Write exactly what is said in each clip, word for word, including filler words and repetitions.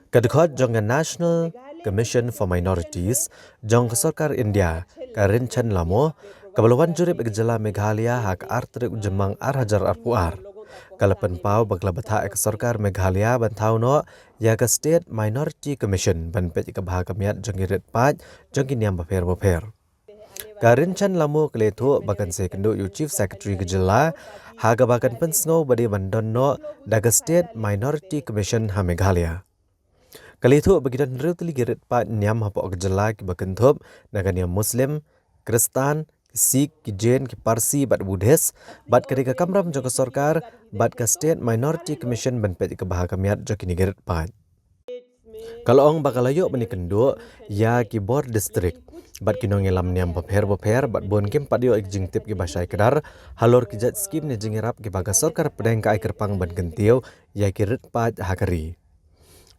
Ka dkhot jong ka National Commission for Minorities jong ka sorkar India, ka Rinchen Lamo, kaba la wan jurip ïa ka jylla Meghalaya ha ka ar tarik u Jymmang ar hajar arphew ar, ka la pynpaw ba ka la bthah ïa ka sorkar Meghalaya ban thaw noh ïa ka State Minority Commission ban peit ïa ka bha ka miat jong ki rit paid jong ki niam bapher bapher. Ka Rinchen Lamo ka la ïathuh ba kan sa ïakynduh ïa u Chief Secretary ka jylla ha kaba kan pynsngew ba dei ban don noh da ka State Minority Commission ha Meghalaya. Ka la ïathuh ba ki don hynriew tylli ki rit paid niam hapoh ka jylla kiba kynthup na ka niam Muslim, Khristan, ki Sikh, ki Jain, ki Parsi bad Buddhist, bad ka dei ka kamram jong ka sorkar bad ka State Minority Commission ban peit ïa ka bha ka miat jong kine ki rit paid. Ka la ong ba ka la ïoh ban ïakynduh ïa ki bor district bad ki nongïalam niam bapher bapher bad bun kim pat ïoh ïa ki jingtip kiba shai kdar halor ki jait skim ne jingïarap kiba ka sorkar pdeng ka ai kyrpang ban kyntiew ïa ki rit paid ha ka ri.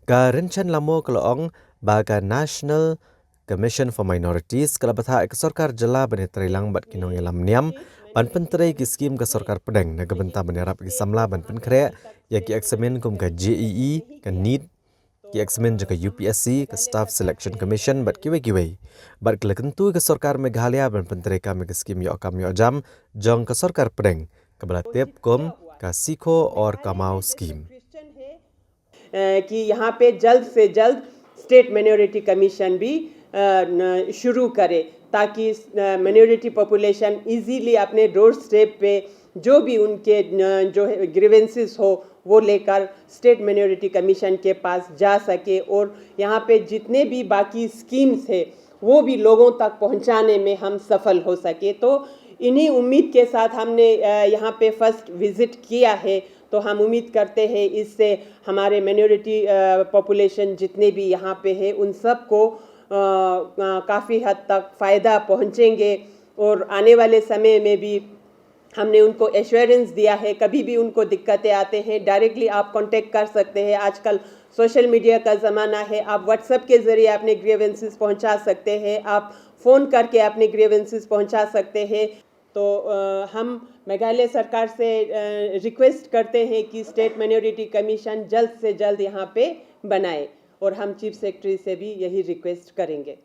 Ka Rinchen Lamo ka la ong ba ka National Commission for Minorities ka la bthah ïa ka sorkar jylla ban ïatreilang bad ki nongïalam niam ban pyntrei ki skim ka sorkar pdeng na ka bynta ban ïarap ïa ki samla ban pynkhreh ïa ki eksamin kum ka J E E, ka NEET, ki eksamin jong ka U P S C, ka Staff Selection Commission bad kiwei kiwei. Bad ka la kyntu ïa ka sorkar Meghalaya ban pyntrei kam ïa ka skim ïoh kam ïoh jam jong ka sorkar pdeng kaba la tip kum ka Sikho Aur Kamao Scheme. अ, कि यहाँ पे जल्द से जल्द स्टेट माइनॉरिटी कमीशन भी अ, न, शुरू करे, ताकि माइनॉरिटी पॉपुलेशन इजीली अपने डोर स्टेप पे जो भी उनके न, जो ग्रीवेंसेस हो, वो लेकर स्टेट माइनॉरिटी कमीशन के पास जा सके और यहाँ पे जितने भी बाकी स्कीम्स है, वो भी लोगों तक पहुँचाने में हम सफल हो सके। तो इन्हीं उम्मीद के साथ हमने अ, यहाँ पे फर्स्ट विजिट किया है। तो हम उम्मीद करते हैं इससे हमारे माइनॉरिटी पॉपुलेशन जितने भी यहाँ पे है, उन सब को अ, अ, काफ़ी हद तक फ़ायदा पहुँचेंगे और आने वाले समय में भी हमने उनको एश्योरेंस दिया है। कभी भी उनको दिक्कतें आते हैं, डायरेक्टली आप कांटेक्ट कर सकते हैं। आजकल सोशल मीडिया का ज़माना है, आप व्हाट्सएप के ज़रिए अपने ग्रीवेंसेस पहुंचा सकते हैं, आप फ़ोन करके अपने ग्रीवेंसेस पहुंचा सकते हैं। तो अ, हम मेघालय सरकार से रिक्वेस्ट करते हैं कि स्टेट माइनॉरिटी कमीशन जल्द से जल्द यहाँ पे बनाए और हम चीफ सेक्रेटरी से भी यही रिक्वेस्ट करेंगे।